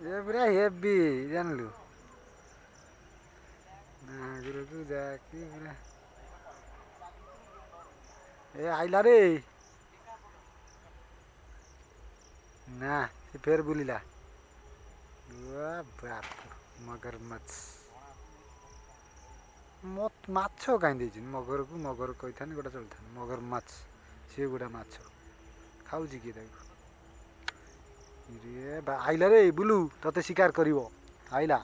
ଏ ପୁରା ହେବି ଜାଣିଲୁ। ନାଗୁରକୁ ଯାକି ପୁରା ଏ ଆଇଲା ରେ। ନା, ସେ ଫେର ବୁଲିଲା। ବାପ, ମଗରମଚ୍ଛ। ମାଛ କାହିଁ ଦେଇଛନ୍ତି ମଗରକୁ? ମଗର କହିଥାନ୍ତି ଗୋଟେ ଚଳିଥାନ୍ତି। ମଗର ମାଛ, ସିଏ ଗୋଟେ ମାଛ ଖାଉଛି କିଏ ତାକୁ? ରେ ଆଇଲା ରେ ବୁଲୁ, ତତେ ଶିକାର କରିବ। ଆଇଲା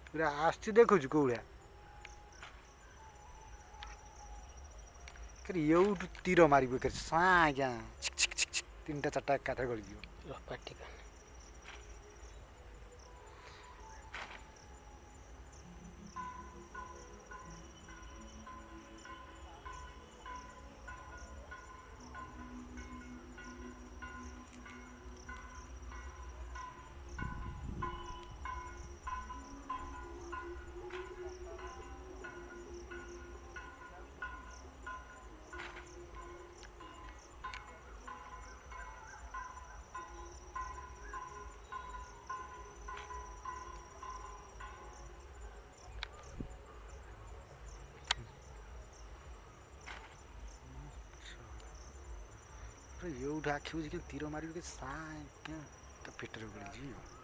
ପୁରା, ଆସୁଛି, ଦେଖୁଛୁ କୋଉ ଭଳିଆ। ଏଉଠୁ ତୀର ମାରିବୁ ସାଁ ଆଜ୍ଞା, ତିନିଟା ଚାରିଟା ଏକାଥରେ ଗଳିଯିବ। ପାଟି। ଏଉଠୁ ଆଖି ବୁଜିକି ତୀର ମାରିବୁ କି ସାଁ ତା ପେଟରେ ଗଳିଯିବ।